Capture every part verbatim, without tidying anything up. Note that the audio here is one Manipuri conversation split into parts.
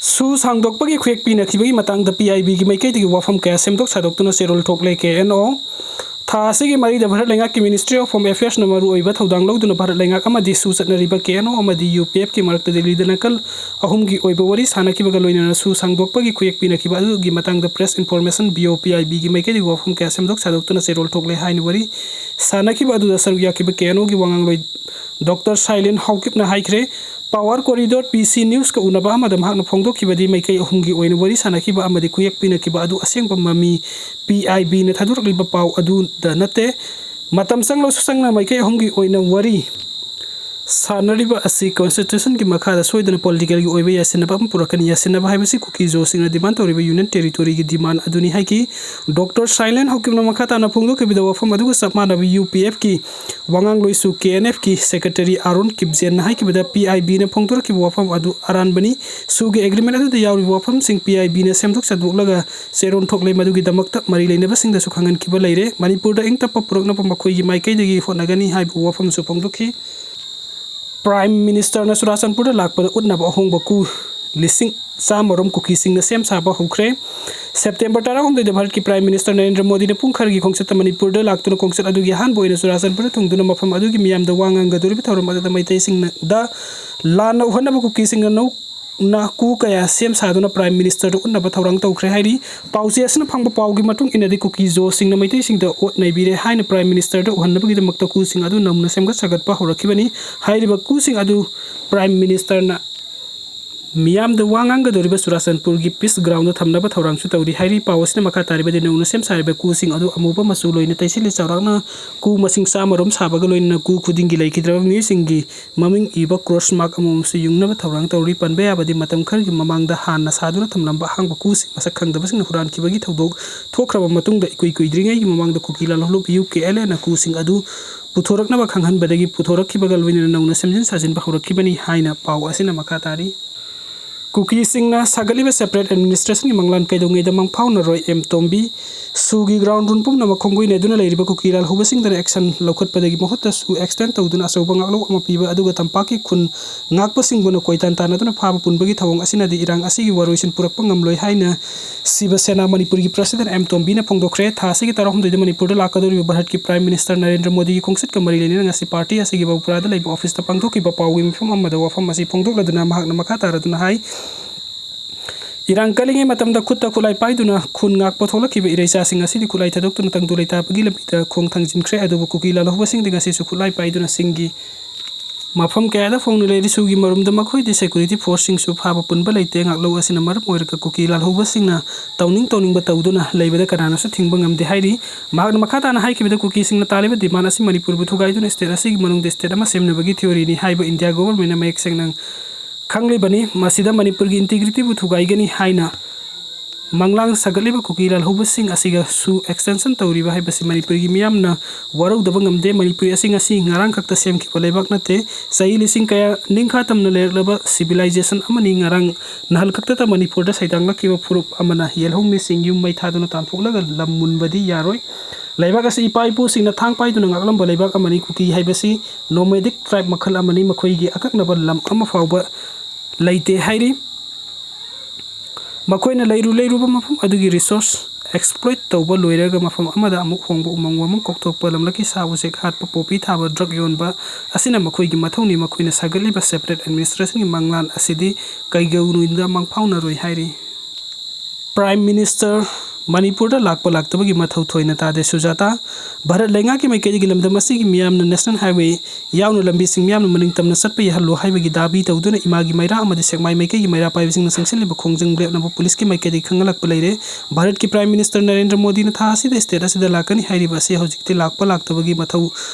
ꯁꯨ ꯁꯥꯡꯗꯣꯛꯄꯒꯤ ꯈꯨꯌꯦꯛ ꯄꯤꯅꯈꯤꯕꯒꯤ ꯃꯇꯥꯡꯗ ꯄꯤ ꯑꯥꯏ ꯕꯤꯒꯤ ꯃꯥꯏꯀꯩꯗꯒꯤ ꯋꯥꯐꯝ ꯀꯌꯥ ꯁꯦꯝꯗꯣꯛ ꯁꯥꯗꯣꯛꯇꯨꯅ ꯆꯦꯔꯣꯜ ꯊꯣꯛꯂꯦ꯫ ꯀꯦ ꯑꯦꯟ ꯑꯣ꯫ ꯊꯥ ꯑꯁꯤꯒꯤ ꯃꯔꯤꯗ ꯚꯥꯔꯠ ꯂꯩꯉꯥꯛꯀꯤ Ministry of Home Affairsꯅ ꯃꯔꯨ ꯑꯣꯏꯕ ꯊꯧꯗꯥꯡ ꯂꯧꯗꯨꯅ ꯚꯥꯔꯠ ꯂꯩꯉꯥꯛ ꯑꯃꯗꯤ ꯁꯨ ꯆꯠꯅꯔꯤꯕ ꯀꯦ ꯑꯦꯟ ꯑꯣ ꯑꯃꯗꯤ ꯌꯨ ꯄꯤ ꯑꯦꯐꯀꯤ ꯃꯔꯛꯇ ꯗꯤꯜꯂꯤꯗ ꯅꯥꯀꯜ ꯑꯍꯨꯝꯒꯤ ꯑꯣꯏꯕ ꯋꯥꯔꯤ ꯁꯥꯅꯈꯤꯕꯒ ꯂꯣꯏꯅꯅ ꯁꯨ ꯁꯥꯡꯗꯣꯛꯄꯒꯤ ꯈꯨꯌꯦꯛ ꯄꯤꯅꯈꯤꯕ ꯑꯗꯨꯒꯤ ꯃꯇꯥꯡꯗ Press Information Bureau, P I ꯕꯤꯒꯤ ꯃꯥꯏꯀꯩꯗꯒꯤ ꯋꯥꯐꯝ ꯀꯌꯥ ꯁꯦꯝꯗꯣꯛ ꯁꯥꯗꯣꯛꯇꯨꯅ ꯆꯦꯔꯣꯜ ꯊꯣꯛꯂꯦ ꯍꯥꯏꯅ ꯋꯥꯔꯤ ꯁꯥꯅꯈꯤꯕ ꯑꯗꯨꯗ ꯁꯔꯨꯛ ꯌꯥꯈꯤꯕ ꯀꯦ ꯑꯦꯟ ꯑꯣꯒꯤ ꯋꯥꯉꯥꯡꯂꯣꯏ ꯗꯣꯛꯇꯔ ꯁꯥꯏꯂꯦꯟ ꯍꯥꯎꯀꯤꯞꯅ ꯍꯥꯏꯈ꯭ꯔꯦ꯫ Power Corridor, ꯄꯤ ꯁꯤ ꯅ꯭ꯌꯨꯁꯀ ꯎꯅꯕ ꯑꯃꯗ ꯃꯍꯥꯛꯅ ꯐꯣꯡꯗꯣꯛꯈꯤꯕꯗꯤ ꯃꯥꯏꯀꯩ ꯑꯍꯨꯝꯒꯤ ꯑꯣꯏꯅ ꯋꯥꯔꯤ ꯁꯥꯅꯈꯤꯕ ꯑꯃꯗꯤ ꯈꯨꯌꯦꯛ ꯄꯤꯅꯈꯤꯕ ꯑꯗꯨ ꯑꯁꯦꯡꯕ ꯃꯃꯤ ꯄꯤ ꯑꯥꯏ ꯕꯤꯅ ꯊꯥꯗꯣꯔꯛꯂꯤꯕ ꯄꯥꯎ ꯑꯗꯨꯗ ꯅꯠꯇꯦ꯫ ꯃꯇꯝ ꯆꯪꯂꯕꯁꯨ ꯆꯪꯅ ꯃꯥꯏꯀꯩ ꯑꯍꯨꯝꯒꯤ ꯑꯣꯏꯅ ꯋꯥꯔꯤ ꯁꯥꯟꯅꯔꯤꯕ ꯑꯁꯤ Constitutionꯒꯤ ꯃꯈꯥꯗ ꯁꯣꯏꯗꯅ politicalꯒꯤ ꯑꯣꯏꯕ ꯌꯥꯁꯤꯟꯅꯕ ꯑꯃ ꯄꯨꯔꯛꯀꯅꯤ꯫ ꯌꯥꯁꯤꯟꯅꯕ ꯍꯥꯏꯕꯁꯤ ꯀꯨꯀꯤ-ꯖꯣꯁꯤꯡꯅ demand ꯇꯧꯔꯤꯕ Union Territoryꯒꯤ demand ꯑꯗꯨꯅꯤ ꯍꯥꯏꯈꯤ꯫ ꯗꯣꯛꯇꯔ ꯁꯥꯏꯂꯦꯟ ꯍꯥꯎꯀꯤꯞꯅ ꯃꯈꯥ ꯇꯥꯅ ꯐꯣꯡꯗꯣꯛꯈꯤꯕꯗ ꯋꯥꯐꯝ ꯑꯗꯨꯒ ꯆꯞ ꯃꯥꯟꯅꯕ ꯌꯨ ꯄꯤ ꯑꯦꯐꯀꯤ ꯋꯥꯉꯥꯡꯂꯣꯏꯁꯨ ꯀꯦ ꯑꯦꯟ ꯑꯦꯐꯀꯤ Secretary ꯑꯥꯔꯣꯟ ꯀꯤꯞꯖꯦꯟꯅ ꯍꯥꯏꯈꯤꯕꯗ ꯄꯤ ꯑꯥꯏ ꯕꯤꯅ ꯐꯣꯡꯗꯣꯔꯛꯈꯤꯕ ꯋꯥꯐꯝ ꯑꯗꯨ ꯑꯔꯥꯟꯕꯅꯤ꯫ ꯁꯨꯒꯤ agreement ꯑꯗꯨꯗ ꯌꯥꯎꯔꯤꯕ ꯋꯥꯐꯝꯁꯤꯡ ꯄꯤ ꯑꯥꯏ ꯕꯤꯅ ꯁꯦꯝꯗꯣꯛ ꯁꯥꯗꯣꯛꯂꯒ ꯆꯦꯔꯣꯜ ꯊꯣꯛꯂꯦ꯫ ꯃꯗꯨꯒꯤꯗꯃꯛꯇ ꯃꯔꯤ ꯂꯩꯅꯕꯁꯤꯡꯗꯁꯨ ꯈꯪꯍꯟꯈꯤꯕ ꯂꯩꯔꯦ꯫ ꯃꯅꯤꯄꯨꯔꯗ ꯏꯪ ꯇꯞꯄ ꯄꯨꯔꯛꯅꯕ ꯃꯈꯣꯏꯒꯤ ꯃꯥꯏꯀꯩꯗꯒꯤ ꯍꯣꯠꯅꯒꯅꯤ ꯍꯥꯏꯕ ꯋꯥꯐꯝꯁꯨ ꯐꯣꯡꯗꯣꯛꯈꯤ꯫ Prime Ministerꯅ ꯆꯨꯔꯥꯆꯥꯟꯄꯨꯔꯗ ꯂꯥꯛꯄꯗ ꯎꯠꯅꯕ ꯑꯍꯣꯡꯕ ꯀꯨ ꯂꯤꯁꯤꯡ ꯆꯥꯝꯃꯔꯣꯝ ꯀꯨꯀꯤꯁꯤꯡꯅ ꯁꯦꯝ ꯁꯥꯕ ꯍꯧꯈ꯭ꯔꯦ꯫ September ꯇꯔꯥꯍꯨꯝꯗꯣꯏꯗ ꯚꯥꯔꯠꯀꯤ Prime Minister ꯅꯔꯦꯟꯗ꯭ꯔ ꯃꯣꯗꯤꯅ ꯄꯨꯡ ꯈꯔꯒꯤ ꯈꯣꯡꯆꯠꯇ ꯃꯅꯤꯄꯨꯔꯗ ꯂꯥꯛꯇꯨꯅ ꯈꯣꯡꯆꯠ ꯑꯗꯨꯒꯤ ꯑꯍꯥꯟꯕ ꯑꯣꯏꯅ ꯆꯨꯔꯥꯆꯥꯟꯄꯨꯔꯗ ꯊꯨꯡꯗꯨꯅ ꯃꯐꯝ ꯑꯗꯨꯒꯤ ꯃꯤꯌꯥꯝꯗ ꯋꯥ ꯉꯥꯡꯒꯗꯧꯔꯤꯕ ꯊꯧꯔꯝ ꯑꯗꯨꯗ ꯃꯩꯇꯩꯁꯤꯡꯗ ꯂꯥꯟꯅ ꯎꯍꯟꯅꯕ ꯀꯨꯀꯤꯁꯤꯡꯅ ꯅꯧ-, ꯅ ꯀꯨ ꯀꯌꯥ ꯁꯦꯝ ꯁꯥꯗꯨꯅ Prime Ministerꯗ ꯎꯠꯅꯕ ꯊꯧꯔꯥꯡ ꯇꯧꯈ꯭ꯔꯦ ꯍꯥꯏꯔꯤ꯫ ꯄꯥꯎꯆꯦ ꯑꯁꯤꯅ ꯐꯪꯕ ꯄꯥꯎꯒꯤ ꯃꯇꯨꯡ ꯏꯟꯅꯗꯤ ꯀꯨꯀꯤ-ꯖꯣꯁꯤꯡꯅ ꯃꯩꯇꯩꯁꯤꯡꯗ ꯑꯣꯠ ꯅꯩꯕꯤꯔꯦ ꯍꯥꯏꯅ Prime Ministerꯗ ꯎꯍꯟꯅꯕꯒꯤꯗꯃꯛꯇ ꯀꯨꯁꯤꯡ ꯑꯗꯨ ꯅꯧꯅ ꯁꯦꯝꯒꯠ ꯁꯥꯒꯠꯄ ꯍꯧꯔꯛꯈꯤꯕꯅꯤ꯫ ꯍꯥꯏꯔꯤꯕ ꯀꯨꯁꯤꯡ ꯑꯗꯨ Prime Ministerꯅ ꯃꯤꯌꯥꯝꯗ ꯋꯥ ꯉꯥꯡꯒꯗꯧꯔꯤꯕ ꯆꯨꯔꯥꯆꯥꯟꯄꯨꯔꯒꯤ Peace Groundꯗ ꯊꯝꯅꯕ ꯊꯧꯔꯥꯡꯁꯨ ꯇꯧꯔꯤ ꯍꯥꯏꯔꯤ꯫ ꯄꯥꯎ ꯑꯁꯤꯅ ꯃꯈꯥ ꯇꯥꯔꯤꯕꯗꯤ ꯅꯧꯅ ꯁꯦꯝ ꯁꯥꯔꯤꯕ ꯀꯨꯁꯤꯡ ꯑꯗꯨ ꯑꯃꯨꯕ ꯃꯆꯨ ꯂꯣꯏꯅ ꯇꯩꯁꯤꯜꯂꯤ꯫ ꯆꯥꯎꯔꯥꯛꯅ ꯀꯨ ꯃꯁꯤꯡ ꯆꯥꯝꯃꯔꯣꯝ ꯁꯥꯕꯒ ꯂꯣꯏꯅꯅ ꯀꯨ ꯈꯨꯗꯤꯡꯒꯤ ꯂꯩꯈꯤꯗ꯭ꯔꯕ ꯃꯤꯑꯣꯏꯁꯤꯡꯒꯤ ꯃꯃꯤꯡ ꯏꯕ cross mark ꯑꯃꯃꯝꯁꯨ ꯌꯨꯡꯅꯕ ꯊꯧꯔꯥꯡ ꯇꯧꯔꯤ꯫ ꯄꯟꯕ ꯌꯥꯕꯗꯤ ꯃꯇꯝ ꯈꯔꯒꯤ ꯃꯃꯥꯡꯗ ꯍꯥꯟꯅ ꯁꯥꯗꯨꯅ ꯊꯝꯂꯝꯕ ꯑꯍꯥꯡꯕ ꯀꯨꯁꯤꯡ ꯃꯁꯛ ꯈꯪꯗꯕꯁꯤꯡꯅ ꯍꯨꯔꯥꯟꯈꯤꯕꯒꯤ ꯊꯧꯗꯣꯛ ꯊꯣꯛꯈ꯭ꯔꯕ ꯃꯇꯨꯡꯗ ꯏꯀꯨꯏ ꯀꯨꯏꯗ꯭ꯔꯤꯉꯩꯒꯤ ꯃꯃꯥꯡꯗ ꯀꯨꯀꯤ ꯂꯥꯜꯍꯧꯂꯨꯞ ꯌꯨ ꯀꯦ ꯑꯦꯜ ꯑꯦꯅ ꯀꯨꯁꯤꯡ ꯑꯗꯨ ꯄꯨꯊꯣꯔꯛꯅꯕ ꯈꯪꯍꯟꯕꯗꯒꯤ ꯄꯨꯊꯣꯔꯛꯈꯤꯕꯒ ꯂꯣꯏꯅꯅ ꯅꯧꯅ ꯁꯦꯝꯖꯤꯟ ꯁꯥꯖꯤꯟꯕ ꯍꯧꯔꯛꯈꯤꯕꯅꯤ ꯍꯥꯏꯅ ꯄꯥꯎ ꯑꯁꯤꯅ ꯃꯈꯥ ꯇꯥꯔꯤ꯫ ꯀꯨꯀꯤꯁꯤꯡꯅ ꯁꯥꯒꯠꯂꯤꯕ separate administrationꯒꯤ ꯃꯪꯂꯥꯟ ꯀꯩꯗꯧꯉꯩꯗ ꯃꯪ ꯐꯥꯎꯅꯔꯣꯏ? ꯑꯦꯝ ꯇꯣꯝꯕꯤ꯫ ꯁꯨꯒꯤ ground rule ꯄꯨꯝꯅꯃꯛ ꯈꯣꯡꯒꯨꯜ ꯅꯩꯗꯨꯅ ꯂꯩꯔꯤꯕ ꯀꯨꯀꯤ ꯂꯥꯜꯍꯧꯕꯁꯤꯡꯗꯅ action ꯂꯧꯈꯠꯄꯗꯒꯤ ꯃꯍꯨꯠꯇ ꯁꯨ extend ꯇꯧꯗꯨꯅ ꯑꯆꯧꯕ ꯉꯥꯛꯂꯧ ꯑꯃ ꯄꯤꯕ, ꯑꯗꯨꯒ ꯇꯝꯄꯥꯛꯀꯤ ꯈꯨꯟ ꯉꯥꯛꯄꯁꯤꯡꯕꯨꯅ ꯀꯣꯏꯇꯥꯟ ꯇꯥꯟꯅꯗꯨꯅ ꯐꯥꯕ ꯄꯨꯟꯕꯒꯤ ꯊꯧꯑꯣꯡ ꯑꯁꯤꯅꯗꯤ ꯏꯔꯥꯡ ꯑꯁꯤꯒꯤ ꯋꯥꯔꯣꯏꯁꯤꯟ ꯄꯨꯔꯛꯄ ꯉꯝꯂꯣꯏ ꯍꯥꯏꯅ ꯁꯤꯕ ꯁꯦꯅꯥ ꯃꯅꯤꯄꯨꯔꯒꯤ president ꯑꯦꯝ ꯇꯣꯝꯕꯤꯅ ꯐꯣꯡꯗꯣꯛꯈ꯭ꯔꯦ꯫ ꯊꯥ ꯑꯁꯤꯒꯤ ꯇꯔꯥꯍꯨꯝꯗꯣꯏꯗ ꯃꯅꯤꯄꯨꯔꯗ ꯂꯥꯛꯀꯗꯧꯔꯤꯕ ꯚꯥꯔꯠꯀꯤ Prime Minister ꯅꯔꯦꯟꯗ꯭ꯔ ꯃꯣꯗꯤꯒꯤ ꯈꯣꯡꯆꯠꯀ ꯃꯔꯤ ꯂꯩꯅꯅ ꯉꯁꯤ party ꯑꯁꯤꯒꯤ ꯕꯥꯕꯨꯄꯨꯔꯥꯗ ꯂꯩꯕ officeꯇ ꯄꯥꯡꯊꯣꯛꯈꯤꯕ ꯄꯥꯎꯒꯤ ꯃꯤꯐꯝ ꯑꯃꯗ ꯋꯥꯐꯝ ꯑꯁꯤ ꯐꯣꯡꯗꯣꯛꯂꯗꯨꯅ ꯃꯍꯥꯛꯅ ꯃꯈꯥ ꯇꯥꯔꯗꯨꯅ ꯍꯥꯏ, ꯏꯔꯥꯡ ꯀꯜꯂꯤꯉꯩ ꯃꯇꯝꯗ ꯈꯨꯠꯇ ꯈꯨꯠꯂꯥꯏ ꯄꯥꯏꯗꯨꯅ ꯈꯨꯟ ꯉꯥꯛꯄ ꯊꯣꯛꯂꯛꯈꯤꯕ ꯏꯔꯩꯆꯥꯁꯤꯡ ꯑꯁꯤꯗꯤ ꯈꯨꯠꯂꯥꯏ ꯊꯥꯗꯣꯛꯇꯨꯅ ꯇꯪꯗꯨ ꯂꯩꯇꯥꯕꯒꯤ ꯂꯝꯕꯤꯗ ꯈꯣꯡ ꯊꯥꯡꯖꯤꯟꯈ꯭ꯔꯦ꯫ ꯑꯗꯨꯕꯨ ꯀꯨꯀꯤ ꯂꯥꯜꯍꯧꯕꯁꯤꯡꯗꯤ ꯉꯁꯤꯁꯨ ꯈꯨꯠꯂꯥꯏ ꯄꯥꯏꯗꯨꯅ ꯆꯤꯡꯒꯤ ꯃꯐꯝ ꯀꯌꯥꯗ ꯐꯣꯡꯅ ꯂꯩꯔꯤ꯫ ꯁꯨꯒꯤ ꯃꯔꯨꯝꯗ ꯃꯈꯣꯏꯗꯤ security forceꯁꯤꯡꯁꯨ ꯐꯥꯕ ꯄꯨꯟꯕ ꯂꯩꯇꯦ꯫ ꯉꯥꯛꯂꯧ ꯑꯁꯤꯅ ꯃꯔꯝ ꯑꯣꯏꯔꯒ ꯀꯨꯀꯤ ꯂꯥꯜꯍꯧꯕꯁꯤꯡꯅ ꯇꯧꯅꯤꯡ ꯇꯧꯅꯤꯡꯕ ꯇꯧꯗꯨꯅ ꯂꯩꯕꯗ ꯀꯅꯥꯅꯁꯨ ꯊꯤꯡꯕ ꯉꯝꯗꯦ ꯍꯥꯏꯔꯤ꯫ ꯃꯍꯥꯛꯅ ꯃꯈꯥ ꯇꯥꯅ ꯍꯥꯏꯈꯤꯕꯗ, ꯀꯨꯀꯤꯁꯤꯡꯅ ꯇꯥꯜꯂꯤꯕ demand ꯑꯁꯤ ꯃꯅꯤꯄꯨꯔꯕꯨ ꯊꯨꯒꯥꯏꯗꯨꯅ state ꯑꯁꯤꯒꯤ ꯃꯅꯨꯡꯗ state ꯑꯃ ꯁꯦꯝꯅꯕꯒꯤ theoryꯅꯤ ꯍꯥꯏꯕ India governmentꯅ ꯃꯌꯦꯛ ꯁꯦꯡꯅ ꯈꯪꯂꯤꯕꯅꯤ꯫ ꯃꯁꯤꯗ ꯃꯅꯤꯄꯨꯔꯒꯤ integrityꯕꯨ ꯊꯨꯒꯥꯏꯒꯅꯤ ꯍꯥꯏꯅ ꯃꯪꯂꯥꯡ ꯁꯥꯒꯠꯂꯤꯕ ꯀꯨꯀꯤ ꯂꯥꯜꯍꯧꯕꯁꯤꯡ ꯑꯁꯤꯒ ꯁꯨ extension ꯇꯧꯔꯤꯕ ꯍꯥꯏꯕꯁꯤ ꯃꯅꯤꯄꯨꯔꯒꯤ ꯃꯤꯌꯥꯝꯅ ꯋꯥꯔꯧꯗꯕ ꯉꯝꯗꯦ꯫ ꯃꯅꯤꯄꯨꯔꯤ ꯑꯁꯤ ꯉꯁꯤ ꯉꯔꯥꯡ ꯈꯛꯇ ꯁꯦꯝꯈꯤꯕ ꯂꯩꯕꯥꯛ ꯅꯠꯇꯦ꯫ ꯆꯍꯤ ꯂꯤꯁꯤꯡ ꯀꯌꯥ ꯅꯤꯡꯈꯥ ꯇꯝꯅ ꯂꯩꯔꯛꯂꯕ civilization ꯑꯃꯅꯤ꯫ ꯉꯔꯥꯡ ꯅꯍꯥꯟ ꯈꯛꯇꯗ ꯃꯅꯤꯄꯨꯔꯗ ꯁꯩꯗꯥꯡꯂꯛꯈꯤꯕ ꯐꯨꯔꯨꯞ ꯑꯃꯅ ꯌꯦꯜꯍꯧꯃꯤꯁꯤꯡ ꯌꯨꯝ ꯃꯩ ꯊꯥꯗꯨꯅ ꯇꯥꯟꯊꯣꯛꯂꯒ ꯂꯝ ꯃꯨꯟꯕꯗꯤ ꯌꯥꯔꯣꯏ꯫ ꯂꯩꯕꯥꯛ ꯑꯁꯤ ꯏꯄꯥ ꯏꯄꯨꯁꯤꯡꯅ ꯊꯥꯡ ꯄꯥꯏꯗꯨꯅ ꯉꯥꯛꯂꯝꯕ ꯂꯩꯕꯥꯛ ꯑꯃꯅꯤ꯫ ꯀꯨꯀꯤ ꯍꯥꯏꯕꯁꯤ nomadic tribe ꯃꯈꯜ ꯑꯃꯅꯤ꯫ ꯃꯈꯣꯏꯒꯤ ꯑꯀꯛꯅꯕ ꯂꯝ ꯑꯃ ꯐꯥꯎꯕ ꯂꯩꯇꯦ ꯍꯥꯏꯔꯤ꯫ ꯃꯈꯣꯏꯅ ꯂꯩꯔꯨ ꯂꯩꯔꯨꯕ ꯃꯐꯝ ꯑꯗꯨꯒꯤ resource exploit ꯇꯧꯕ ꯂꯣꯏꯔꯒ ꯃꯐꯝ ꯑꯃꯗ ꯑꯃꯨꯛ ꯍꯣꯡꯕ, ꯎꯃꯪ ꯋꯥꯃꯪ ꯀꯣꯛꯊꯣꯛꯄ, ꯂꯝꯂꯛꯀꯤ ꯁꯥ ꯎꯆꯦꯛ ꯍꯥꯠꯄ, poppy ꯊꯥꯕ, drug ꯌꯣꯟꯕ ꯑꯁꯤꯅ ꯃꯈꯣꯏꯒꯤ ꯃꯊꯧꯅꯤ꯫ ꯃꯈꯣꯏꯅ ꯁꯥꯒꯠꯂꯤꯕ separate administrationꯒꯤ ꯃꯪꯂꯥꯟ ꯑꯁꯤꯗꯤ ꯀꯩꯗꯧꯅꯨꯡꯗ ꯃꯪꯐꯥꯎꯅꯔꯣꯏ ꯍꯥꯏꯔꯤ꯫ Prime Minister ꯃꯅꯤꯄꯨꯔꯗ ꯂꯥꯛꯄ ꯂꯥꯛꯇꯕꯒꯤ ꯃꯊꯧ ꯊꯣꯏꯅ ꯇꯥꯗꯦ ꯁꯨꯖꯥꯇꯥ꯫ ꯚꯥꯔꯠ ꯂꯩꯉꯥꯛꯀꯤ ꯃꯥꯏꯀꯩꯗꯒꯤ ꯂꯝꯗꯝ ꯑꯁꯤꯒꯤ ꯃꯤꯌꯥꯝꯅ National Highway ꯌꯥꯎꯅ ꯂꯝꯕꯤꯁꯤꯡ ꯃꯤꯌꯥꯝꯅ ꯃꯅꯤꯡ ꯇꯝꯅ ꯆꯠꯄ ꯌꯥꯍꯜꯂꯨ ꯍꯥꯏꯕꯒꯤ ꯗꯥꯕꯤ ꯇꯧꯗꯨꯅ ꯏꯃꯥꯒꯤ ꯃꯩꯔꯥ ꯑꯃꯗꯤ ꯁꯦꯛꯃꯥꯏ ꯃꯥꯏꯀꯩꯒꯤ ꯃꯩꯔꯥ ꯄꯥꯏꯕꯁꯤꯡꯅ ꯆꯪꯁꯤꯜꯂꯤꯕ ꯈꯣꯡꯖꯪ ꯂꯦꯞꯅꯕ ꯄꯨꯂꯤꯁꯀꯤ ꯃꯥꯏꯀꯩꯗꯒꯤ ꯈꯪꯍꯜꯂꯛꯄ ꯂꯩꯔꯦ꯫ ꯚꯥꯔꯠꯀꯤ Prime Minister ꯅꯔꯦꯟꯗ꯭ꯔ ꯃꯣꯗꯤꯅ ꯊꯥ ꯑꯁꯤꯗ state ꯑꯁꯤꯗ ꯂꯥꯛꯀꯅꯤ ꯍꯥꯏꯔꯤꯕ ꯑꯁꯤ ꯍꯧꯖꯤꯛꯇꯤ ꯂꯥꯛꯄ ꯂꯥꯛꯇꯕꯒꯤ ꯃꯊꯧ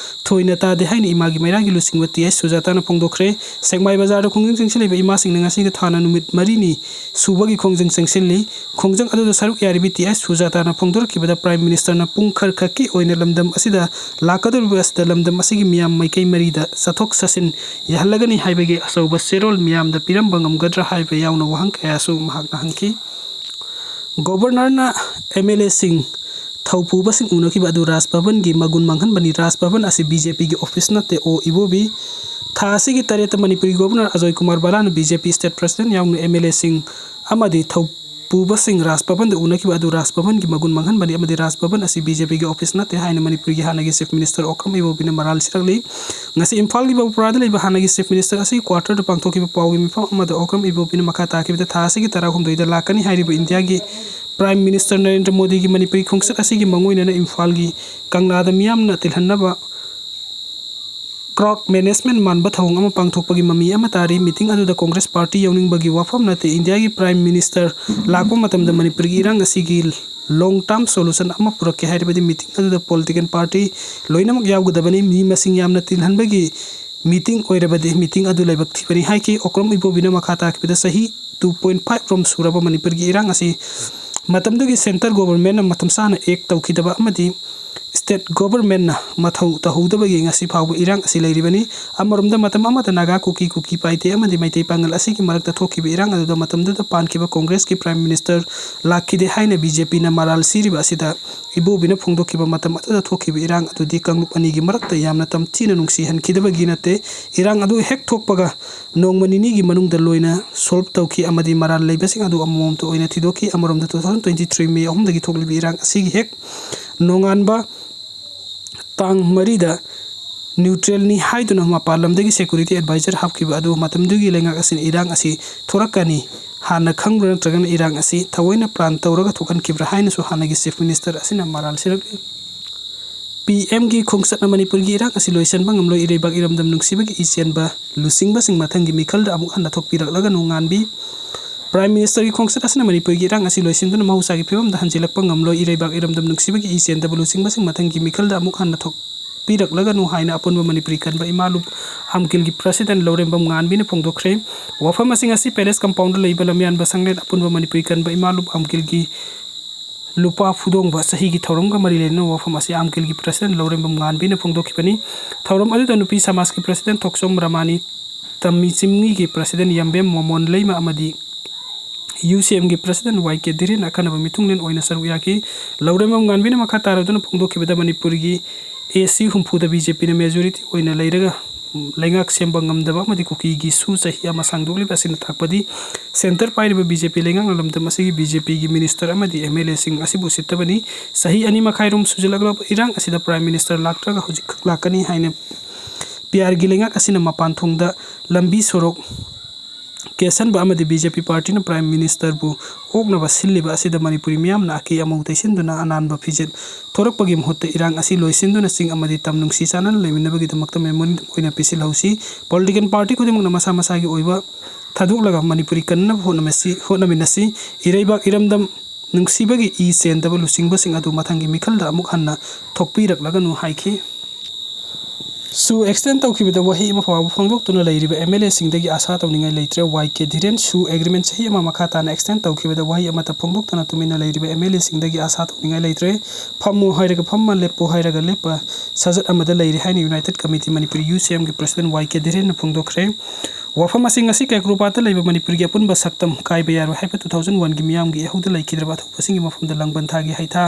ꯊꯣꯏꯅ ꯇꯥꯗꯦ ꯍꯥꯏꯅ ꯏꯃꯥꯒꯤ ꯃꯩꯔꯥꯒꯤ ꯂꯨꯆꯤꯡꯕ ꯇꯤ ꯑꯩꯆ ꯁꯨꯖꯥꯇꯥꯅ ꯐꯣꯡꯗꯣꯛꯈ꯭ꯔꯦ꯫ ꯁꯦꯛꯃꯥꯏ ꯕꯖꯥꯔꯗ ꯈꯣꯡꯖꯪ ꯆꯪꯁꯤꯜꯂꯤꯕ ꯏꯃꯥꯁꯤꯡꯅ ꯉꯁꯤꯒ ꯊꯥꯅ ꯅꯨꯃꯤꯠ ꯃꯔꯤꯅꯤ ꯁꯨꯕꯒꯤ ꯈꯣꯡꯖꯪ ꯆꯪꯁꯤꯜꯂꯤ꯫ ꯈꯣꯡꯖꯪ ꯑꯗꯨꯗ ꯁꯔꯨꯛ ꯌꯥꯔꯤꯕꯤ ꯇꯤ ꯑꯩꯆ ꯁꯨꯖꯥꯇꯥꯅ ꯐꯣꯡꯗꯣꯔꯛꯈꯤꯕꯗ, Prime Ministerꯅ ꯄꯨꯡ ꯈꯔꯈꯛꯀꯤ ꯑꯣꯏꯅ ꯂꯝꯗꯝ ꯑꯁꯤꯗ ꯂꯥꯛꯀꯗꯧꯔꯤꯕ ꯑꯁꯤꯗ ꯂꯝꯗꯝ ꯑꯁꯤꯒꯤ ꯃꯤꯌꯥꯝ ꯃꯥꯏꯀꯩ ꯃꯔꯤꯗ ꯆꯠꯊꯣꯛ ꯆꯠꯁꯤꯟ ꯌꯥꯍꯜꯂꯒꯅꯤ ꯍꯥꯏꯕꯒꯤ ꯑꯆꯧꯕ ꯆꯦꯔꯣꯜ ꯃꯤꯌꯥꯝꯗ ꯄꯤꯔꯝꯕ ꯉꯝꯒꯗ꯭ꯔꯥ ꯍꯥꯏꯕ ꯌꯥꯎꯅ ꯋꯥꯍꯪ ꯀꯌꯥꯁꯨ ꯃꯍꯥꯛꯅ ꯍꯪꯈꯤ꯫ Governorꯅ ꯑꯦꯝ ꯑꯦꯜ ꯑꯦꯁꯤꯡ ꯊꯧꯄꯨꯕꯁꯤꯡ ꯎꯅꯈꯤꯕ ꯑꯗꯨ ꯔꯥꯖ ꯚꯕꯟꯒꯤ ꯃꯒꯨꯟ ꯃꯥꯡꯍꯟꯕꯅꯤ꯫ ꯔꯥꯖ ꯚꯕꯟ ꯑꯁꯤ ꯕꯤ ꯖꯦ ꯄꯤꯒꯤ ꯑꯣꯐꯤꯁ ꯅꯠꯇꯦ, ꯑꯣ ꯏꯕꯣꯕꯤ꯫ ꯊꯥ ꯑꯁꯤꯒꯤ ꯇꯔꯦꯠꯇ ꯃꯅꯤꯄꯨꯔꯒꯤ governor Ajoy Kumar ꯕꯂꯥꯅ B J ꯄꯤ ꯁ꯭ꯇꯦꯠ ꯄ꯭ꯔꯁꯤꯗꯦꯟꯠ ꯌꯥꯎꯅ ꯑꯦꯝ ꯑꯦꯜ ꯑꯦꯁꯤꯡ ꯑꯃꯗꯤ ꯊꯧꯄꯨꯕꯁꯤꯡ ꯔꯥꯖ ꯚꯕꯟꯗ ꯎꯅꯈꯤꯕ ꯑꯗꯨ ꯔꯥꯖ ꯚꯕꯟꯒꯤ ꯃꯒꯨꯟ ꯃꯥꯡꯍꯟꯕꯅꯤ ꯑꯃꯗꯤ ꯔꯥꯖ ꯚꯕꯟ ꯑꯁꯤ ꯕꯤ ꯖꯦ ꯄꯤꯒꯤ ꯑꯣꯐꯤꯁ ꯅꯠꯇꯦ ꯍꯥꯏꯅ ꯃꯅꯤꯄꯨꯔꯒꯤ ꯍꯥꯟꯅꯒꯤ ꯆꯤꯐ ꯃꯤꯅꯤꯁꯇꯔ ꯑꯣꯀ꯭ꯔꯝ ꯏꯕꯣꯕꯤꯅ ꯃꯔꯥꯜ ꯁꯤꯔꯛꯂꯤ꯫ ꯉꯁꯤ ꯏꯝꯐꯥꯜꯒꯤ ꯕꯕꯨꯄꯨꯔꯥꯗ ꯂꯩꯕ ꯍꯥꯟꯅꯒꯤ ꯆꯤꯐ ꯃꯤꯅꯤꯁꯇꯔ ꯑꯁꯤꯒꯤ ꯀ꯭ꯋꯥꯇꯔꯗ ꯄꯥꯡꯊꯣꯛꯈꯤꯕ ꯄꯥꯎꯒꯤ ꯃꯤꯐꯝ ꯑꯃꯗ ꯑꯣꯀ꯭ꯔꯝ ꯏꯕꯣꯕꯤꯅ ꯃꯈꯥ ꯇꯥꯈꯤꯕꯗ ꯊꯥ ꯑꯁꯤꯒꯤ ꯇꯔꯥꯍꯨꯝꯗꯣꯏꯗ ꯂꯥꯛꯀꯅꯤ ꯍꯥꯏꯔꯤꯕ ꯏꯟꯗꯤꯌꯥꯒꯤ ꯄ꯭ꯔꯥꯏꯝ ꯃꯤꯅꯤꯁꯇꯔ ꯅꯔꯦꯟꯗ꯭ꯔ ꯃꯣꯗꯤꯒꯤ ꯃꯅꯤꯄꯨꯔꯤ ꯈꯣꯡꯆꯠ ꯑꯁꯤꯒꯤ ꯃꯥꯡꯑꯣꯏꯅꯅ ꯏꯝꯐꯥꯜꯒꯤ ꯀꯪꯂꯥꯗ ꯃꯤꯌꯥꯝꯅ ꯇꯤꯜꯍꯟꯅꯕ ꯀ꯭ꯔꯥꯎꯗ ꯃꯦꯅꯦꯖꯃꯦꯟꯠ ꯃꯥꯟꯕ ꯊꯧꯑꯣꯡ ꯑꯃ ꯄꯥꯡꯊꯣꯛꯄꯒꯤ ꯃꯃꯤ ꯑꯃ ꯇꯥꯔꯤ꯫ ꯃꯤꯇꯤꯡ ꯑꯗꯨꯗ ꯀꯣꯡꯒ꯭ꯔꯦꯁ ꯄꯥꯔꯇꯤ ꯌꯥꯎꯅꯤꯡꯕꯒꯤ ꯋꯥꯐꯝ ꯅꯠꯇꯦ꯫ ꯏꯟꯗꯤꯌꯥꯒꯤ ꯄ꯭ꯔꯥꯏꯝ ꯃꯤꯅꯤꯁꯇꯔ ꯂꯥꯛꯄ ꯃꯇꯝꯗ ꯃꯅꯤꯄꯨꯔꯒꯤ ꯏꯔꯥꯡ ꯑꯁꯤꯒꯤ ꯂꯣꯡ ꯇꯔꯝ ꯁꯣꯂꯨꯁꯟ ꯑꯃ ꯄꯨꯔꯛꯀꯦ ꯍꯥꯏꯔꯕꯗꯤ ꯃꯤꯇꯤꯡ ꯑꯗꯨꯗ ꯄꯣꯂꯤꯇꯤꯀꯦꯜ ꯄꯥꯔꯇꯤ ꯂꯣꯏꯅꯃꯛ ꯌꯥꯎꯒꯗꯕꯅꯤ꯫ ꯃꯤ ꯃꯁꯤꯡ ꯌꯥꯝꯅ ꯇꯤꯜꯍꯟꯕꯒꯤ ꯃꯤꯇꯤꯡ ꯑꯣꯏꯔꯕꯗꯤ ꯃꯤꯇꯤꯡ ꯑꯗꯨ ꯂꯥꯏꯕꯛ ꯊꯤꯕꯅꯤ ꯍꯥꯏꯈꯤ꯫ ꯑꯣꯀ꯭ꯔꯝ ꯏꯕꯣꯕꯤꯅ ꯃꯈꯥ ꯇꯥꯈꯤꯕꯗ ꯆꯍꯤ ꯇꯨ ꯄꯣꯏꯟꯠ ꯐꯥꯏꯚ ꯔꯣꯝ ꯁꯨꯔꯕ ꯃꯅꯤꯄꯨꯔꯒꯤ ꯏꯔꯥꯡ ꯑꯁꯤ ꯃꯇꯝꯗꯨꯒꯤ ꯁꯦꯟꯇꯔ ꯒꯣꯕꯔꯃꯦꯟꯠꯅ ꯃꯇꯝ ꯆꯥꯅ ꯑꯦꯛ ꯇꯧꯈꯤꯗꯕ ꯑꯃꯗꯤ ꯁ꯭ꯇꯦꯠ ꯒꯣꯕꯔꯃꯦꯟꯠꯅ ꯃꯊꯧ ꯇꯧꯍꯧꯗꯕꯒꯤ ꯉꯁꯤ ꯐꯥꯎꯕ ꯏꯔꯥꯡ ꯑꯁꯤ ꯂꯩꯔꯤꯕꯅꯤ꯫ ꯑꯃꯔꯣꯝꯗ ꯃꯇꯝ ꯑꯃꯗ ꯅꯥꯒꯥ, ꯀꯨꯀꯤ, ꯀꯨꯀꯤ ꯄꯥꯏꯇꯦ ꯑꯃꯗꯤ ꯃꯩꯇꯩ ꯄꯥꯉꯜ ꯑꯁꯤꯒꯤ ꯃꯔꯛꯇ ꯊꯣꯛꯈꯤꯕ ꯏꯔꯥꯡ ꯑꯗꯨꯗ ꯃꯇꯝꯗꯨꯗ ꯄꯥꯟꯈꯤꯕ ꯀꯣꯡꯒ꯭ꯔꯦꯁꯀꯤ ꯄ꯭ꯔꯥꯏꯝ ꯃꯤꯅꯤꯁꯇꯔ ꯂꯥꯛꯈꯤꯗꯦ ꯍꯥꯏꯅ ꯕꯤ ꯖꯦ ꯄꯤꯅ ꯃꯔꯥꯜ ꯁꯤꯔꯤꯕ ꯑꯁꯤꯗ ꯏꯕꯣꯕꯤꯅ ꯐꯣꯡꯗꯣꯛꯈꯤꯕ ꯃꯇꯝ ꯑꯗꯨꯗ ꯊꯣꯛꯈꯤꯕ ꯏꯔꯥꯡ ꯑꯗꯨꯗꯤ ꯀꯥꯡꯂꯨꯞ ꯑꯅꯤꯒꯤ ꯃꯔꯛꯇ ꯌꯥꯝꯅ ꯇꯝꯊꯤꯅ ꯅꯨꯡꯁꯤꯍꯟꯈꯤꯗꯕꯒꯤ ꯅꯠꯇꯦ꯫ ꯏꯔꯥꯡ ꯑꯗꯨ ꯍꯦꯛ ꯊꯣꯛꯄꯒ ꯅꯣꯡꯃ ꯅꯤꯅꯤꯒꯤ ꯃꯅꯨꯡꯗ ꯂꯣꯏꯅ ꯁꯣꯜꯕ ꯇꯧꯈꯤ ꯑꯃꯗꯤ ꯃꯔꯥꯜ ꯂꯩꯕꯁꯤꯡ ꯑꯗꯨ ꯑꯃꯃꯝꯇ ꯑꯣꯏꯅ ꯊꯤꯗꯣꯛꯈꯤ꯫ ꯑꯃꯔꯣꯝꯗ two thousand twenty three May ꯑꯍꯨꯝꯗꯒꯤ ꯊꯣꯛꯂꯤꯕ ꯏꯔꯥꯡ ꯑꯁꯤꯒꯤ ꯍꯦꯛ ꯅꯣꯡꯉꯥꯟꯕ ꯇꯥꯡ ꯃꯔꯤꯗ ꯅ꯭ꯌꯨꯇ꯭ꯔꯦꯜꯅꯤ ꯍꯥꯏꯗꯨꯅ ꯃꯄꯥꯟ ꯂꯝꯗꯒꯤ ꯁꯦꯀ꯭ꯌꯨꯔꯤꯇꯤ ꯑꯦꯗꯚꯥꯏꯖꯔ ꯍꯥꯞꯈꯤꯕ ꯑꯗꯨ ꯃꯇꯝꯗꯨꯒꯤ ꯂꯩꯉꯥꯛ ꯑꯁꯤꯅ ꯏꯔꯥꯡ ꯑꯁꯤ ꯊꯣꯔꯛꯀꯅꯤ ꯍꯥꯟꯅ ꯈꯪꯕ꯭ꯔꯥ ꯅꯠꯇ꯭ꯔꯒꯅ ꯏꯔꯥꯡ ꯑꯁꯤ ꯊꯑꯣꯏꯅ ꯄ꯭ꯂꯥꯟ ꯇꯧꯔꯒ ꯊꯣꯛꯍꯟꯈꯤꯕ꯭ꯔꯥ ꯍꯥꯏꯅꯁꯨ ꯍꯥꯟꯅꯒꯤ ꯆꯤꯐ ꯃꯤꯅꯤꯁꯇꯔ ꯑꯁꯤꯅ ꯃꯔꯥꯜ ꯁꯤꯔꯛꯂꯤ꯫ ꯄꯤ ꯑꯦꯝꯒꯤ ꯈꯣꯡꯆꯠꯅ ꯃꯅꯤꯄꯨꯔꯒꯤ ꯏꯔꯥꯡ ꯑꯁꯤ ꯂꯣꯏꯁꯤꯟꯕ ꯉꯝꯂꯣꯏ, ꯏꯔꯩꯕꯥꯛ ꯏꯔꯝꯗꯝ ꯅꯨꯡꯁꯤꯕꯒꯤ ꯏ ꯆꯦꯟꯕ ꯂꯨꯆꯤꯡꯕꯁꯤꯡ ꯃꯊꯪꯒꯤ ꯃꯤꯈꯜꯗ ꯑꯃꯨꯛ ꯍꯟꯅ ꯊꯣꯛꯄꯤꯔꯛꯂꯒꯅꯨ ꯉꯥꯟꯕꯤ꯫ ꯄ꯭ꯔꯥꯏꯝ ꯃꯤꯅꯤꯁꯇꯔꯒꯤ ꯈꯣꯡꯆꯠ ꯑꯁꯤꯅ ꯃꯅꯤꯄꯨꯔꯒꯤ ꯏꯔꯥꯡ ꯑꯁꯤ ꯂꯣꯏꯁꯤꯟꯗꯨꯅ ꯃꯍꯧꯁꯥꯒꯤ ꯐꯤꯕꯝꯗ ꯍꯟꯖꯤꯜꯂꯛꯄ ꯉꯝꯂꯣꯏ, ꯏꯔꯩꯕꯥꯛ ꯏꯔꯝꯗꯝ ꯅꯨꯡꯁꯤꯕꯒꯤ ꯏ ꯆꯦꯟꯗꯕ ꯂꯨꯆꯤꯡꯕꯁꯤꯡ ꯃꯊꯪꯒꯤ ꯃꯤꯈꯜꯗ ꯑꯃꯨꯛ ꯍꯟꯅ ꯊꯣꯛꯄꯤꯔꯛꯂꯒꯅꯨ ꯍꯥꯏꯅ ꯑꯄꯨꯟꯕ ꯃꯅꯤꯄꯨꯔꯤ ꯀꯟꯕ ꯏꯃꯥ ꯂꯨꯞ ꯑꯝꯀꯤꯜꯒꯤ ꯄ꯭ꯔꯁꯤꯗꯦꯟꯠ ꯂꯧꯔꯦꯝꯕꯝ ꯉꯥꯟꯕꯤꯅ ꯐꯣꯡꯗꯣꯛꯈ꯭ꯔꯦ꯫ ꯋꯥꯐꯝ ꯑꯁꯤ ꯉꯁꯤ ꯄꯦꯂꯦꯁ ꯀꯝꯄꯥꯎꯟꯗ ꯂꯩꯕ ꯂꯝꯌꯥꯟꯕ ꯁꯪꯂꯦꯟ ꯑꯄꯨꯟꯕ ꯃꯅꯤꯄꯨꯔꯤ ꯀꯟꯕ ꯏꯃꯥ ꯂꯨꯞ ꯑꯝꯀꯤꯜꯒꯤ ꯂꯨꯄꯥ ꯐꯨꯗꯣꯡꯕ ꯆꯍꯤꯒꯤ ꯊꯧꯔꯝꯒ ꯃꯔꯤ ꯂꯩꯅꯅ ꯋꯥꯐꯝ ꯑꯁꯤ ꯑꯝꯀꯤꯜꯒꯤ ꯄ꯭ꯔꯁꯤꯗꯦꯟꯠ ꯂꯧꯔꯦꯝꯕꯝ ꯉꯥꯟꯕꯤꯅ ꯐꯣꯡꯗꯣꯛꯈꯤꯕꯅꯤ꯫ ꯊꯧꯔꯝ ꯑꯗꯨꯗ ꯅꯨꯄꯤ ꯁꯃꯥꯖꯀꯤ ꯄ꯭ꯔꯁꯤꯗꯦꯟꯠ ꯊꯣꯛꯆꯣꯝ ꯔꯃꯥꯅꯤ, ꯇꯝꯃꯤ ꯆꯤꯡꯃꯤꯒꯤ ꯄ꯭ꯔꯁꯤꯗꯦꯟꯠ ꯌꯥꯝꯕꯦꯝ ꯃꯣꯃꯣꯟ ꯂꯩꯃ ꯑꯃꯗꯤ ꯌꯨ ꯁꯤ ꯑꯦꯝꯒꯤ ꯄ꯭ꯔꯁꯤꯗꯦꯟ ꯋꯥꯏ ꯀꯦ ꯙꯤꯔꯦꯟ ꯑꯀꯟꯅꯕ ꯃꯤꯊꯨꯡꯂꯦꯟ ꯑꯣꯏꯅ ꯁꯔꯨꯛ ꯌꯥꯈꯤ꯫ ꯂꯧꯔꯦꯝꯕꯝ ꯉꯥꯟꯕꯤꯅ ꯃꯈꯥ ꯇꯥꯔꯗꯨꯅ ꯐꯣꯡꯗꯣꯛꯈꯤꯕꯗ ꯃꯅꯤꯄꯨꯔꯒꯤ ꯑꯦ ꯁꯤ ꯍꯨꯝꯐꯨꯗ ꯕꯤ ꯖꯦ ꯄꯤꯅ ꯃꯦꯖꯣꯔꯤꯇꯤ ꯑꯣꯏꯅ ꯂꯩꯔꯒ ꯂꯩꯉꯥꯛ ꯁꯦꯝꯕ ꯉꯝꯗꯕ ꯑꯃꯗꯤ ꯀꯨꯀꯤꯒꯤ ꯁꯨ ꯆꯍꯤ ꯑꯃ ꯁꯥꯡꯗꯣꯛꯂꯤꯕ ꯑꯁꯤꯅ ꯇꯥꯛꯄꯗꯤ ꯁꯦꯟꯇꯔ ꯄꯥꯏꯔꯤꯕ ꯕꯤ ꯖꯦ ꯄꯤ ꯂꯩꯉꯥꯛꯅ ꯂꯝꯗꯝ ꯑꯁꯤꯒꯤ ꯕꯤ ꯖꯦ ꯄꯤꯒꯤ ꯃꯤꯅꯤꯁꯇꯔ ꯑꯃꯗꯤ ꯑꯦꯝ ꯑꯦꯜ ꯑꯦꯁꯤꯡ ꯑꯁꯤꯕꯨ ꯎꯁꯤꯠꯇꯕꯅꯤ꯫ ꯆꯍꯤ ꯑꯅꯤ ꯃꯈꯥꯏꯔꯣꯝ ꯁꯨꯖꯤꯜꯂꯛꯂꯕ ꯏꯔꯥꯡ ꯑꯁꯤꯗ ꯄ꯭ꯔꯥꯏꯝ ꯃꯤꯅꯤꯁꯇꯔ ꯂꯥꯛꯇ꯭ꯔꯒ ꯍꯧꯖꯤꯛꯈꯛ ꯂꯥꯛꯀꯅꯤ ꯍꯥꯏꯅ ꯄꯤ ꯑꯥꯔꯒꯤ ꯂꯩꯉꯥꯛ ꯑꯁꯤꯅ ꯃꯄꯥꯟ ꯊꯣꯡꯗ ꯂꯝꯕꯤ ꯁꯣꯔꯣꯛ ꯀꯦꯁꯟꯕ ꯑꯃꯗꯤ ꯕꯤ ꯖꯦ ꯄꯤ ꯄꯥꯔꯇꯤꯅ ꯄ꯭ꯔꯥꯏꯝ ꯃꯤꯅꯤꯁꯇꯔꯕꯨ ꯑꯣꯛꯅꯕ ꯁꯤꯜꯂꯤꯕ ꯑꯁꯤꯗ ꯃꯅꯤꯄꯨꯔꯤ ꯃꯤꯌꯥꯝꯅ ꯑꯀꯤ ꯑꯃꯧ ꯇꯩꯁꯤꯟꯗꯨꯅ ꯑꯅꯥꯟꯕ ꯐꯤꯖꯦꯠ ꯊꯣꯔꯛꯄꯒꯤ ꯃꯍꯨꯠꯇ ꯏꯔꯥꯡ ꯑꯁꯤ ꯂꯣꯏꯁꯤꯟꯗꯨꯅ ꯆꯤꯡ ꯑꯃꯗꯤ ꯇꯝ ꯅꯨꯡꯁꯤ ꯆꯥꯟꯅꯅ ꯂꯩꯃꯤꯟꯅꯕꯒꯤꯗꯃꯛꯇ ꯃꯦꯃꯣꯔꯦꯟꯗꯝ ꯑꯣꯏꯅ ꯄꯤꯁꯤꯜꯍꯧꯁꯤ꯫ ꯄꯣꯂꯤꯇꯤꯀꯦꯜ ꯄꯥꯔꯇꯤ ꯈꯨꯗꯤꯡꯃꯛꯅ ꯃꯁꯥ ꯃꯁꯥꯒꯤ ꯑꯣꯏꯕ ꯊꯥꯗꯣꯛꯂꯒ ꯃꯅꯤꯄꯨꯔꯤ ꯀꯟꯅꯕ ꯍꯣꯠꯅꯃꯁꯤ-, ꯍꯣꯠꯅꯃꯤꯟꯅꯁꯤ꯫ ꯏꯔꯩꯕꯥꯛ ꯏꯔꯝꯗꯝ ꯅꯨꯡꯁꯤꯕꯒꯤ ꯏ ꯆꯦꯟꯗꯕ ꯂꯨꯆꯤꯡꯕꯁꯤꯡ ꯑꯗꯨ ꯃꯊꯪꯒꯤ ꯃꯤꯈꯜꯗ ꯑꯃꯨꯛ ꯍꯟꯅ ꯊꯣꯛꯄꯤꯔꯛꯂꯒꯅꯨ ꯍꯥꯏꯈꯤ꯫ ꯁꯨ ꯑꯦꯛꯁꯇꯦꯟ ꯇꯧꯈꯤꯕꯗ ꯋꯥꯍꯩ ꯑꯃ ꯐꯥꯎꯕ ꯐꯣꯡꯗꯣꯛꯇꯨꯅ ꯂꯩꯔꯤꯕ ꯑꯦꯝ ꯑꯦꯜ ꯑꯦꯁꯤꯡꯗꯒꯤ ꯑꯥꯁꯥ ꯇꯧꯅꯤꯡꯉꯥꯏ ꯂꯩꯇ꯭ꯔꯦ꯫ ꯋꯥꯏ ꯀꯦ ꯙꯤꯔꯦꯟ ꯁꯨ ꯑꯦꯒ꯭ꯔꯤꯃꯦꯟ ꯆꯍꯤ ꯑꯃ ꯃꯈꯥ ꯇꯥꯅ ꯑꯦꯛꯁꯇꯦꯟ ꯇꯧꯈꯤꯕꯗ ꯋꯥꯍꯩ ꯑꯃꯠꯇ ꯐꯣꯡꯗꯣꯛꯇꯅ ꯇꯨꯃꯤꯟꯅ ꯂꯩꯔꯤꯕ ꯑꯦꯝ ꯑꯦꯜ ꯑꯦꯁꯤꯡꯗꯒꯤ ꯑꯥꯁꯥ ꯇꯧꯅꯤꯡꯉꯥꯏ ꯂꯩꯇ꯭ꯔꯦ꯫ ꯐꯝꯃꯨ ꯍꯥꯏꯔꯒ ꯐꯝꯕ, ꯂꯦꯞꯄꯨ ꯍꯥꯏꯔꯒ ꯂꯦꯞꯄ ꯁꯥꯖꯠ ꯑꯃꯗ ꯂꯩꯔꯦ ꯍꯥꯏꯅ ꯌꯨꯅꯥꯏꯇꯦꯠ ꯀꯃꯤꯇꯤ ꯃꯅꯤꯄꯨꯔꯤ ꯌꯨ ꯁꯤ ꯑꯦꯝꯒꯤ ꯄ꯭ꯔꯁꯤꯗꯦꯟ ꯋꯥꯏ ꯀꯦ ꯙꯤꯔꯦꯟꯅ ꯐꯣꯡꯗꯣꯛꯈ꯭ꯔꯦ꯫ ꯋꯥꯐꯝ ꯑꯁꯤ ꯉꯁꯤ ꯀꯦꯀ꯭ꯔꯣꯄꯥꯠꯇ ꯂꯩꯕ ꯃꯅꯤꯄꯨꯔꯒꯤ ꯑꯄꯨꯟꯕ ꯁꯛꯇꯝ ꯀꯥꯏꯕ ꯌꯥꯔꯣꯏ ꯍꯥꯏꯕ ꯇꯨ ꯊꯥꯎꯖꯟ ꯋꯥꯟꯒꯤ ꯃꯤꯌꯥꯝꯒꯤ ꯏꯍꯧꯗ ꯂꯩꯈꯤꯗ꯭ꯔꯕ ꯑꯊꯧꯕꯁꯤꯡꯒꯤ ꯃꯐꯝꯗ ꯂꯥꯡꯕꯟ ꯊꯥꯒꯤ ꯍꯩꯊꯥ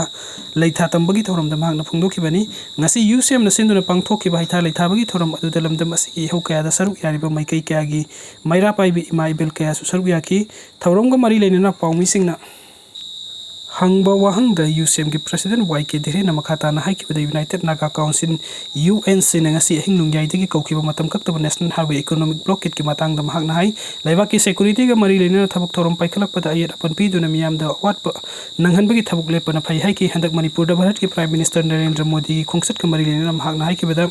ꯂꯩꯊꯥ ꯇꯝꯕꯒꯤ ꯊꯧꯔꯝꯗ ꯃꯍꯥꯛꯅ ꯐꯣꯡꯗꯣꯛꯈꯤꯕꯅꯤ꯫ ꯉꯁꯤ ꯌꯨ ꯁꯤ ꯑꯦꯝꯅ ꯁꯤꯟꯗꯨꯅ ꯄꯥꯡꯊꯣꯛꯈꯤꯕ ꯍꯩꯊꯥ ꯂꯩꯊꯥꯕꯒꯤ ꯊꯧꯔꯝ ꯑꯗꯨꯗ ꯂꯝꯗꯝ ꯑꯁꯤꯒꯤ ꯏꯍꯧ ꯀꯌꯥꯗ ꯁꯔꯨꯛ ꯌꯥꯔꯤꯕ ꯃꯥꯏꯀꯩ ꯀꯌꯥꯒꯤ ꯃꯩꯔꯥ ꯄꯥꯏꯕꯤ ꯏꯃꯥ ꯏꯕꯦꯜ ꯀꯌꯥꯁꯨ ꯁꯔꯨꯛ ꯌꯥꯈꯤ꯫ ꯊꯧꯔꯝꯒ ꯃꯔꯤ ꯂꯩꯅꯅ ꯄꯥꯎꯃꯤꯁꯤꯡꯅ ꯍꯪꯕ ꯋꯥꯍꯪꯗ ꯌꯨ ꯁꯤ ꯑꯦꯝꯒꯤ ꯄ꯭ꯔꯁꯤꯗꯦꯟ ꯋꯥꯏ ꯀꯦ ꯙꯤꯔꯦꯟꯅ ꯃꯈꯥ ꯇꯥꯅ ꯍꯥꯏꯈꯤꯕꯗ united Naga council, U N ꯁꯤꯅ ꯉꯁꯤ ꯑꯍꯤꯡ ꯅꯣꯡꯌꯥꯏꯗꯒꯤ ꯀꯧꯈꯤꯕ ꯃꯇꯝ ꯀꯛꯇꯕ ꯅꯦꯁꯅꯦꯜ ꯍꯥꯏꯋꯦ ꯏꯀꯣꯅꯣꯃꯤꯛ ꯕ꯭ꯂꯣꯀꯦꯠꯀꯤ ꯃꯇꯥꯡꯗ ꯃꯍꯥꯛꯅ ꯍꯥꯏ, ꯂꯩꯕꯥꯛꯀꯤ ꯁꯦꯀ꯭ꯌꯨꯔꯤꯇꯤꯒ ꯃꯔꯤ ꯂꯩꯅꯅ ꯊꯕꯛ ꯊꯧꯔꯝ ꯄꯥꯏꯈꯠꯂꯛꯄꯗ ꯑꯌꯦꯠ ꯑꯄꯟ ꯄꯤꯗꯨꯅ ꯃꯤꯌꯥꯝꯗ ꯑꯋꯥꯠꯄ ꯅꯪꯍꯟꯕꯒꯤ ꯊꯕꯛ ꯂꯦꯞꯄꯅ ꯐꯩ ꯍꯥꯏꯈꯤ꯫ ꯍꯟꯗꯛ ꯃꯅꯤꯄꯨꯔꯗ ꯚꯥꯔꯠꯀꯤ ꯄ꯭ꯔꯥꯏꯝ ꯃꯤꯅꯤꯁꯇꯔ ꯅꯔꯦꯟꯗ꯭ꯔ ꯃꯣꯗꯤꯒꯤ ꯈꯣꯡꯆꯠꯀ ꯃꯔꯤ ꯂꯩꯅꯅ ꯃꯍꯥꯛꯅ ꯍꯥꯏꯈꯤꯕꯗ,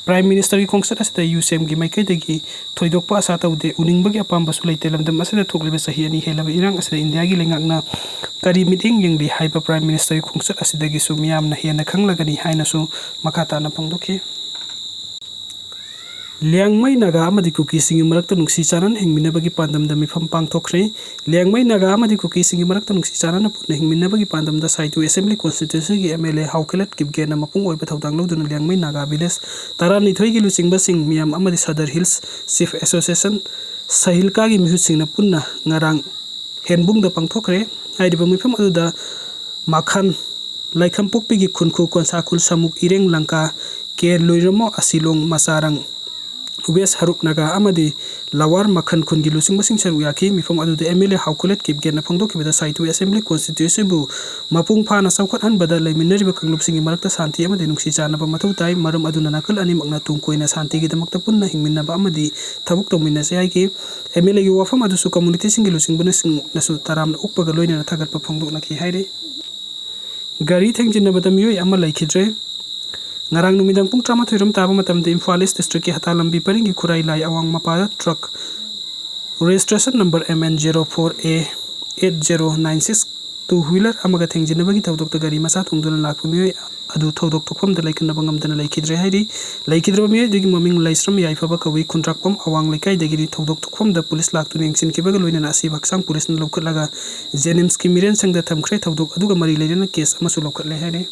ꯄ꯭ꯔꯥꯏꯝ ꯃꯤꯅꯤꯁꯇꯔꯒꯤ ꯈꯣꯡꯆꯠ ꯑꯁꯤꯗ ꯌꯨ ꯁꯤ ꯑꯦꯝꯒꯤ ꯃꯥꯏꯀꯩꯗꯒꯤ ꯊꯣꯏꯗꯣꯛꯄ ꯑꯁꯥ ꯇꯧꯗꯦ꯫ ꯎꯅꯤꯡꯕꯒꯤ ꯑꯄꯥꯝꯕꯁꯨ ꯂꯩꯇꯦ꯫ ꯂꯝꯗꯝ ꯑꯁꯤꯗ ꯊꯣꯛꯂꯤꯕ ꯆꯍꯤ ꯑꯅꯤ ꯍꯦꯜꯂꯕ ꯏꯔꯥꯡ ꯑꯁꯤꯗ ꯏꯟꯗꯤꯌꯥꯒꯤ ꯂꯩꯉꯥꯛꯅ ꯀꯔꯤ ꯃꯤꯠꯌꯦꯡ ꯌꯦꯡꯂꯤ ꯍꯥꯏꯕ ꯄ꯭ꯔꯥꯏꯝ ꯃꯤꯅꯤꯁꯇꯔꯒꯤ ꯈꯣꯡꯆꯠ ꯑꯁꯤꯗꯒꯤꯁꯨ ꯃꯤꯌꯥꯝꯅ ꯍꯦꯟꯅ ꯈꯪꯂꯒꯅꯤ ꯍꯥꯏꯅꯁꯨ ꯃꯈꯥ ꯇꯥꯅ ꯐꯣꯡꯗꯣꯛꯈꯤ꯫ ꯂꯤꯌꯥꯡꯃꯩ ꯅꯥꯒꯥ ꯑꯃꯗꯤ ꯀꯨꯀꯤꯁꯤꯡꯒꯤ ꯃꯔꯛꯇ ꯅꯨꯡꯁꯤ ꯆꯥꯟꯅꯅ ꯍꯤꯡꯃꯤꯟꯅꯕꯒꯤ ꯄꯥꯟꯗꯝꯗ ꯃꯤꯐꯝ ꯄꯥꯡꯊꯣꯛꯈ꯭ꯔꯦ꯫ ꯂꯤꯌꯥꯡꯃꯩ ꯅꯥꯒꯥ ꯑꯃꯗꯤ ꯀꯨꯀꯤꯁꯤꯡꯒꯤ ꯃꯔꯛꯇ ꯅꯨꯡꯁꯤ ꯆꯥꯟꯅꯅ ꯄꯨꯟꯅ ꯍꯤꯡꯃꯤꯟꯅꯕꯒꯤ ꯄꯥꯟꯗꯝꯗ ꯁꯥꯏꯇꯨ ꯑꯦꯁꯦꯝꯕ꯭ꯂꯤ ꯀꯣꯟꯁꯇꯤꯇ꯭ꯋꯦꯟꯁꯤꯒꯤ ꯑꯦꯝ ꯑꯦꯜ ꯑꯦ ꯍꯥꯎꯈꯦꯂꯠ ꯀꯤꯞꯒꯦꯟꯅ ꯃꯄꯨꯡ ꯑꯣꯏꯕ ꯊꯧꯗꯥꯡ ꯂꯧꯗꯨꯅ ꯂꯤꯌꯥꯡꯃꯩ ꯅꯥꯒꯥ ꯚꯤꯂꯦꯖ ꯇꯔꯥꯅꯤꯊꯣꯏꯒꯤ ꯂꯨꯆꯤꯡꯕꯁꯤꯡ ꯃꯤꯌꯥꯝ ꯑꯃꯗꯤ ꯁꯗꯔ ꯍꯤꯜꯁ ꯆꯤꯐ ꯑꯦꯁꯣꯁꯤꯌꯦꯁꯟ ꯁꯍꯤꯜꯀꯥꯒꯤ ꯃꯤꯍꯨꯠꯁꯤꯡꯅ ꯄꯨꯟꯅ ꯉꯔꯥꯡ ꯍꯦꯟꯕꯨꯡꯗ ꯄꯥꯡꯊꯣꯛꯈ꯭ꯔꯦ꯫ ꯍꯥꯏꯔꯤꯕ ꯃꯤꯐꯝ ꯑꯗꯨꯗ ꯃꯈꯜ ꯂꯥꯏꯈꯝꯄꯣꯛꯄꯤꯒꯤ ꯈꯨꯟꯈꯨ, ꯀꯣꯟꯁꯥꯈꯨꯜ, ꯁꯃꯨꯛ, ꯏꯔꯦꯡ ꯂꯪꯀꯥ, ꯀꯦ ꯂꯣꯏꯔꯝꯃꯣ, ꯑꯁꯤꯂꯣꯡ, ꯃꯆꯥꯔꯪ, ꯋꯦꯁ ꯍꯔꯨꯞ ꯅꯥꯒꯥ ꯑꯃꯗꯤ ꯂꯋꯥꯔ ꯃꯈꯜ ꯈꯨꯟꯒꯤ ꯂꯨꯆꯤꯡꯕꯁꯤꯡ ꯁꯔꯨꯛ ꯌꯥꯈꯤ꯫ ꯃꯤꯐꯝ ꯑꯗꯨꯗ ꯑꯦꯝ ꯑꯦꯜ ꯑꯦ ꯍꯥꯎꯈꯨꯂꯦꯠ ꯀꯤꯞꯒꯦꯟꯅ ꯐꯣꯡꯗꯣꯛꯈꯤꯕꯗ ꯁꯥꯏꯇꯨ ꯑꯦꯁꯦꯝꯕ꯭ꯂꯤ ꯀꯣꯟꯁꯇꯤꯇ꯭ꯌꯨꯟꯁꯤꯕꯨ ꯃꯄꯨꯡ ꯐꯥꯅ ꯆꯥꯎꯈꯠꯍꯟꯕꯗ ꯂꯩꯃꯤꯟꯅꯔꯤꯕ ꯀꯥꯡꯂꯨꯞꯁꯤꯡꯒꯤ ꯃꯔꯛꯇ ꯁꯥꯟꯇꯤ ꯑꯃꯗꯤ ꯅꯨꯡꯁꯤ ꯆꯥꯟꯅꯕ ꯃꯊꯧ ꯇꯥꯏ꯫ ꯃꯔꯝ ꯑꯗꯨꯅ ꯅꯥꯀꯜ ꯑꯅꯤꯃꯛꯅ ꯇꯨꯡ ꯀꯣꯏꯅ ꯁꯥꯟꯇꯤꯒꯤꯗꯃꯛꯇ ꯄꯨꯟꯅ ꯍꯤꯡꯃꯤꯟꯅꯕ ꯑꯃꯗꯤ ꯊꯕꯛ ꯇꯧꯃꯤꯟꯅꯁꯤ ꯍꯥꯏꯈꯤ꯫ ꯑꯦꯝ ꯑꯦꯜ ꯑꯦꯒꯤ ꯋꯥꯐꯝ ꯑꯗꯨꯁꯨ ꯀꯝꯃꯨꯅꯤꯇꯤꯁꯤꯡꯒꯤ ꯂꯨꯆꯤꯡꯕꯁꯤꯡꯅꯁꯨ ꯇꯔꯥꯝꯅ ꯑꯣꯛꯄꯒ ꯂꯣꯏꯅꯅ ꯊꯥꯒꯠꯄ ꯐꯣꯡꯗꯣꯛꯅꯈꯤ ꯍꯥꯏꯔꯤ꯫ ꯒꯥꯔꯤ ꯊꯦꯡꯖꯤꯟꯅꯕꯗ ꯃꯤꯑꯣꯏ ꯑꯃ ꯂꯩꯈꯤꯗ꯭ꯔꯦ꯫ ꯉꯔꯥꯡ ꯅꯨꯃꯤꯗꯥꯡ ꯄꯨꯡ ꯇꯔꯥꯃꯥꯊꯣꯏ ꯔꯣꯝ ꯇꯥꯕ ꯃꯇꯝꯗ ꯏꯝꯐꯥꯜ ꯏꯁ ꯗꯤꯁꯇ꯭ꯔꯤꯛꯀꯤ ꯍꯇꯥ ꯂꯝꯕꯤ ꯄꯔꯤꯡꯒꯤ ꯈꯨꯔꯥꯏ ꯂꯥꯏ ꯑꯋꯥꯡ ꯃꯄꯥꯗ truck registration number M N zero four A eight zero nine six two wheeler ꯑꯃꯒ ꯊꯦꯡꯖꯤꯟꯅꯕꯒꯤ ꯊꯧꯗꯣꯛꯇ ꯒꯥꯔꯤ ꯃꯆꯥ ꯊꯣꯡꯗꯨꯅ ꯂꯥꯛꯄ ꯃꯤꯑꯣꯏ ꯑꯗꯨ ꯊꯧꯗꯣꯛ ꯊꯣꯛꯐꯝꯗ ꯂꯩꯈꯟꯅꯕ ꯉꯝꯗꯅ ꯂꯩꯈꯤꯗ꯭ꯔꯦ ꯍꯥꯏꯔꯤ꯫ ꯂꯩꯈꯤꯗ꯭ꯔꯕ ꯃꯤꯑꯣꯏ ꯑꯗꯨꯒꯤ ꯃꯃꯤꯡ ꯂꯥꯏꯁ꯭ꯔꯝ ꯌꯥꯏꯐꯕ ꯀꯧꯏ, ꯈꯨꯟꯗ꯭ꯔꯥꯛꯄꯝ ꯑꯋꯥꯡ ꯂꯩꯀꯥꯏꯗꯒꯤꯅꯤ꯫ ꯊꯧꯗꯣꯛ ꯊꯣꯛꯐꯝꯗ ꯄꯨꯂꯤꯁ ꯂꯥꯛꯇꯨꯅ ꯌꯦꯡꯁꯤꯟꯈꯤꯕꯒ ꯂꯣꯏꯅꯅ ꯑꯁꯤꯕ ꯍꯛꯆꯥꯡ ꯄꯨꯂꯤꯁꯅ ꯂꯧꯈꯠꯂꯒ ꯖꯦꯅꯤꯝꯁꯀꯤ ꯃꯤꯔꯦꯟꯁꯪꯗ ꯊꯝꯈ꯭ꯔꯦ꯫ ꯊꯧꯗꯣꯛ ꯑꯗꯨꯒ ꯃꯔꯤ ꯂꯩꯅꯅ ꯀꯦꯁ ꯑꯃꯁꯨ ꯂꯧꯈꯠꯂꯦ ꯍꯥꯏꯔꯤ꯫